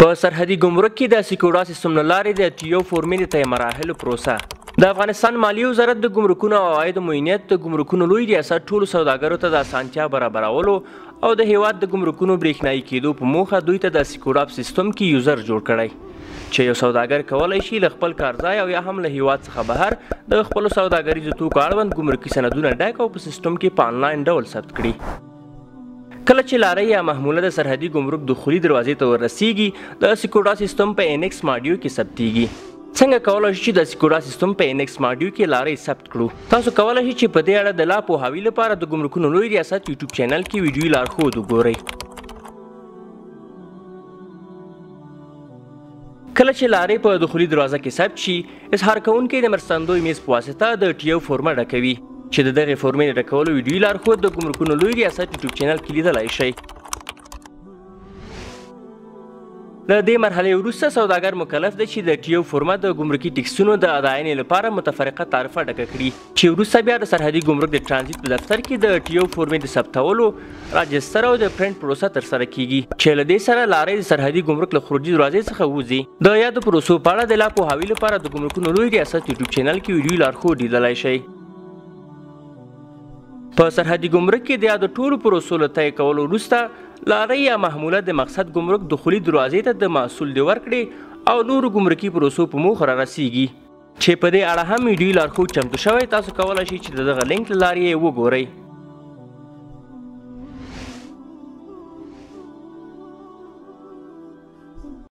په سرحدي ګمرک کې د سکوډا سیستم له لارې د ټیو فورمې د طی مراحلو پروسه. د افغانستان مالیې وزارت د ګمرکونو او عوایدو معینیت د ګمرکونو لوی ریاست ټولو سوداګرو ته د اسانتیا برابرولو او د هیواد د ګمرکونو برېښنايي کېدو په موخه دوی ته د سکوډا په سیستم کې یوزر جوړ کړی، چې یو سوداګر کولای شي له خپل کارځای او یا هم له هیواد څخه بهر د خپلو سوداګریزو توکو اړوند ګمرکي سندونه ډک او په سیستم کې په انلاین ډول ثبت کړي. کله چې لارۍ یا محموله د سرحدي ګمرک دخولي دروازې ته ورسیږي، د سکوډا سیستم په انکس ماډیو کې ثبتیږي. څنګه کولای شو چې د سکوډا سیستم په انکس ماډیو کې لارۍ ثبت کړو؟ تاسو کولای شئ چې په دې اړه د لا پوهاوي لپاره د ګمرکونو لوی ریاست یوټیوب چینل کې ویډیويي لارښود وګورئ. کله چې لارۍ په دخولي دروازه کې ثبت شي، اظهار کوونکی د مرستندوی میز په واسطه د ټیو فورمه ډکوي، چې د دغې فورمې د ډکولو ویډیويي لارښود د ګمرکونو لوی ریاست یوټیوب چینل کې لیدلای شئ. له دې مرحلې وروسته سوداګر مکلف دی چې د ټیو فورمه د ګمرکي ټکسونو د اداینې لپاره متفرقه تعرفه ډکه کړي، چې وروسته بیا د سرحدي ګمرک د ترانزیت په دفتر کې د ټیو فورمې د ثبتولو، راجستر او د پرنټ پروسه ترسره کیږي، چې له دې سره لارۍ د سرحدي ګمرک له خروجي دروازې څخه وځي. د یادو پروسو په اړه د لا پوهاوي لپاره د ګمرکونو لوی ریاست یوټیوب چینل کې ویډیويي لارښود لیدلای شئ. په سرحدي ګمرک کې د یادو ټولو پروسو له طی کولو وروسته لارۍ یا محموله د مقصد ګمرک دخولي دروازې ته د محصول د ورکړې او نورو ګمرکي پروسو په موخه رارسیږي، چې په دې اړه هم ویډیويي لارښود چمتو شوی. تاسو کولای شئ چې د دغه لینک له لارې یې وګورئ.